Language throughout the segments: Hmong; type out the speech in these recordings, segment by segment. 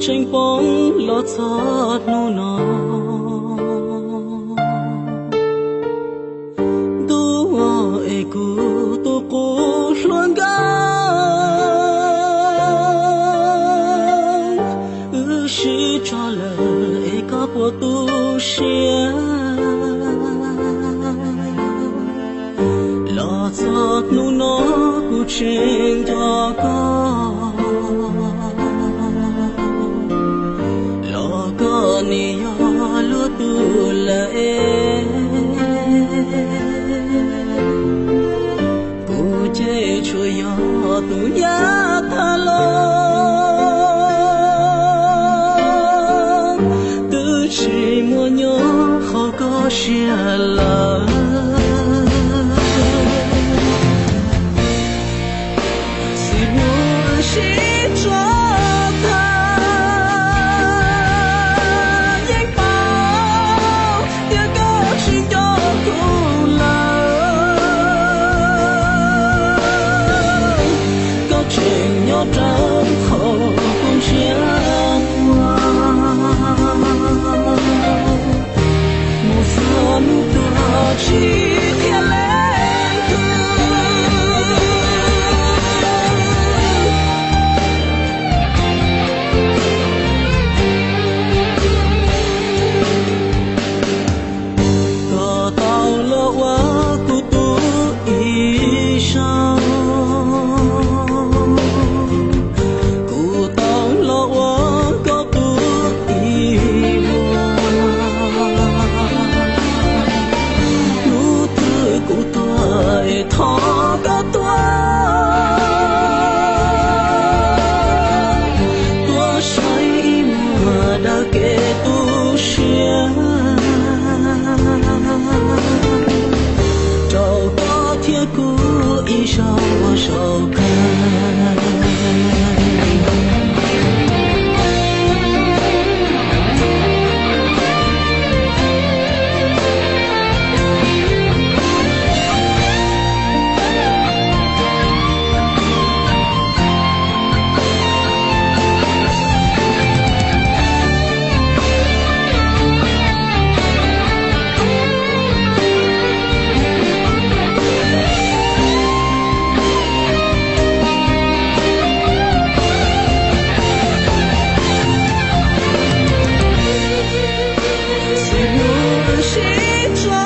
Tseem poob los txog hnub no, ntuj es kuv tus qub hluas nkauj, wb sib tso lawm es koj puas tu siab. Los txog hnub no kuv tseem nco koj, los koj nim yog luag tus lawm es, kuv ces tsuas yog tus nyab thab los, twb tsis muaj nyob hauv koj siab lawm. Xib hwb sib tso tag, yeej paub tias koj tsis nco kuv lawm. Koj tseem nyob rau hauv kuv ntsej muag, mus txog hnub tuag tsis qhia leej twg. Koj tau los ua kuv tus ib zaug, kuv tau los ua koj tus ib vuag. Hnub twg kuv tuag es thov koj tuaj, tuaj saib ib muag daws kev tu siab, rau koj thiab kuv ib zaug ua zaum kawg. Xib hwb sib tso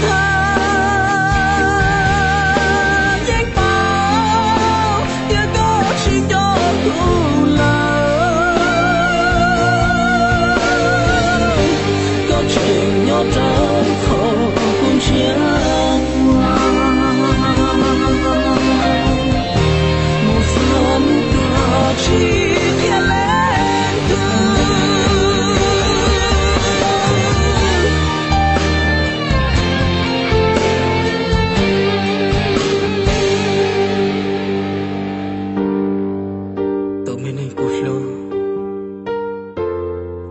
tag, yeej paub tias koj tsis nco kuv lawm. Koj tseem nyob rau hauv kuv ntsej muag, mus txog hnub tuag tsis qhia leej twg. Tus me neeg kuv hlub,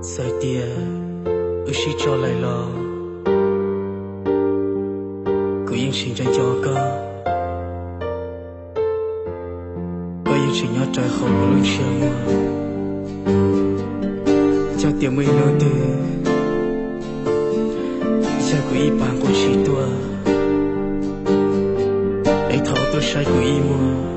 txawm tias wb sib tso lawm los kuv yeej tsis nco nco koj. Koj yeej tseem nyob rawv hauv kuv lub ntsej muag. Yog tias muaj ib hnub twg yog kuv ib pas nqus tsis tuaj, es thov tuaj saib kuv ib muag.